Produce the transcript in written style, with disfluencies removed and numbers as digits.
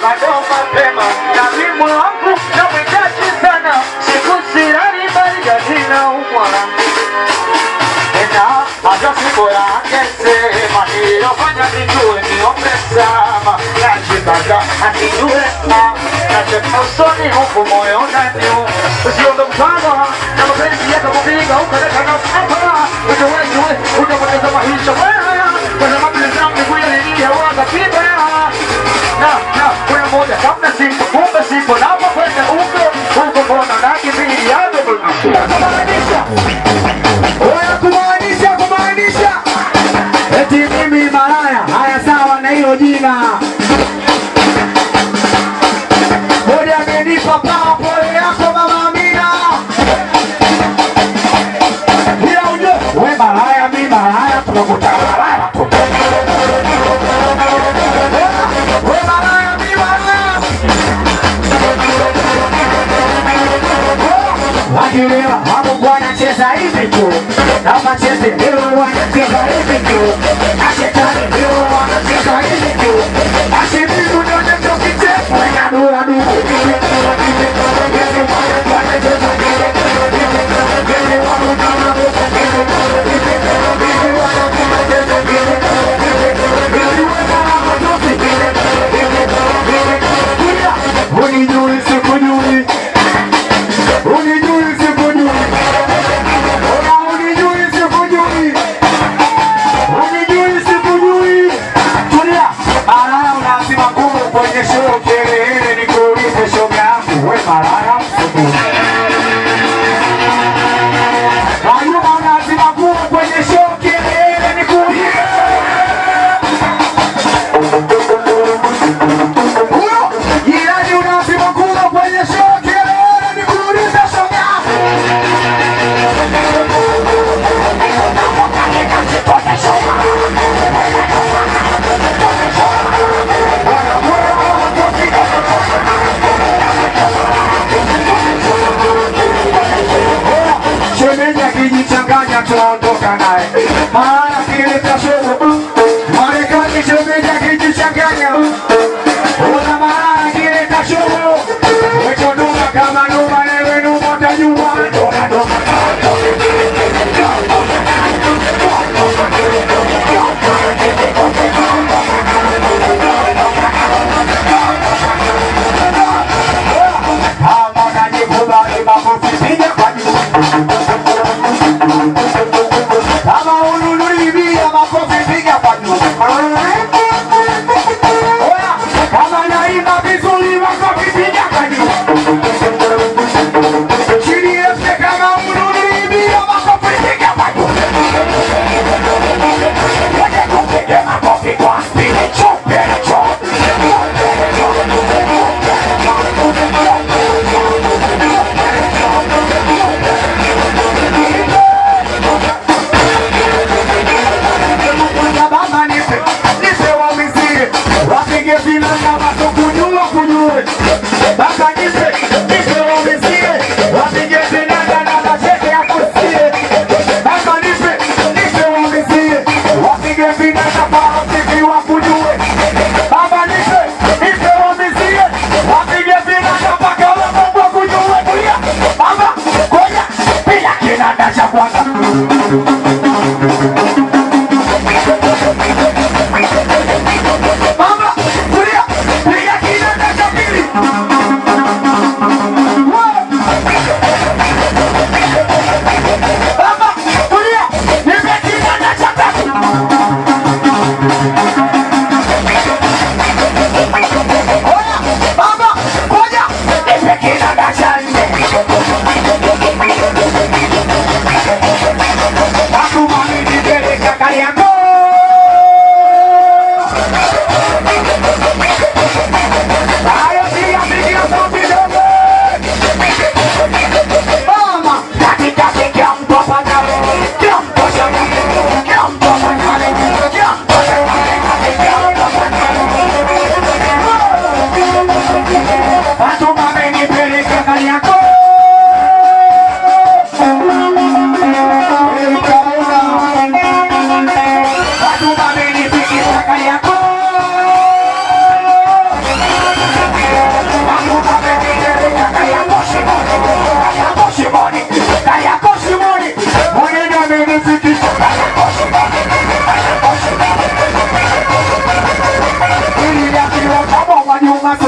Bado mapema na mimi wangu namhitaji sana, siku silali bali naumwa tena, hata siku yake sema niliyofanya nijue niombe sama, najikaza asijue nacheka usoni huku moyo unaniuma, usiombe mfano na mapenzi yakakupiga ukaleta na hapa, ujue utapoteza maisha wewe, kwa sababu miguu yalilia wakapiga na kuna moja kama sipo, kumbe sipo, napokwenda huko huko, mbona nakimbilia. Kumaanisha, oya, kumaanisha, kumaanisha eti mimi malaya. Haya, sawa na hilo jina. Bodi amenipa pawa, pole yako Mama Amina. Ila ujue we malaya, mi malaya, tunakutana malaya tu. We malaya, mi malaya. Wakilewa hapo wanacheza hivi tu, na macheze leo wanacheza hivi tu, na shetani leo wanacheza hivi tu, na shebibu ndio kichefu na dura duru. Unijui sikujui, unijui sikujui, oya, unijui sikujui, unijui sikujui. Tulia, malaya unazima ngumu kwenye show kelele, nikuulize shoga yangu, we malaya msukuu. Ayuma unazima ngumu kwenye show kelele, nikuulize. Huyo jirani unazima ngumu kwenye show kelele, nikuulize shoga yangu. Shemeji akijichanganya tunaondoka naye, maana kileta shogo Marekani. Shemeji akijichanganya una maana kileta shogo wecho numa kama numa lewe numa utajua noma noma. Kama unajikubali makofi piga kwa juu. Kama ununui bia makofi piga kwa juu. Oya, kama naimba vizuri makofi piga kwa juu. Chini yote kama ununui bia makofi piga kwa juu. Wote tupige makofi kwa spidi, chupe chupe. Baba nipe, nipe wamizie, wapige vinanda wasokujua kujue. Baba nipe, nipe wamizie, wapige vinanda na macheke ya kusie. Baba nipe, nipe wamizie, wapige vinanda kwa wakujue. Baba nipe, nipe wamizie, wapige vinanda mpaka Mungu akujue. Kulia, baba, ngoja, piga kinanda cha kwanza. Baba, kulia, piga kinanda cha pili. Juma.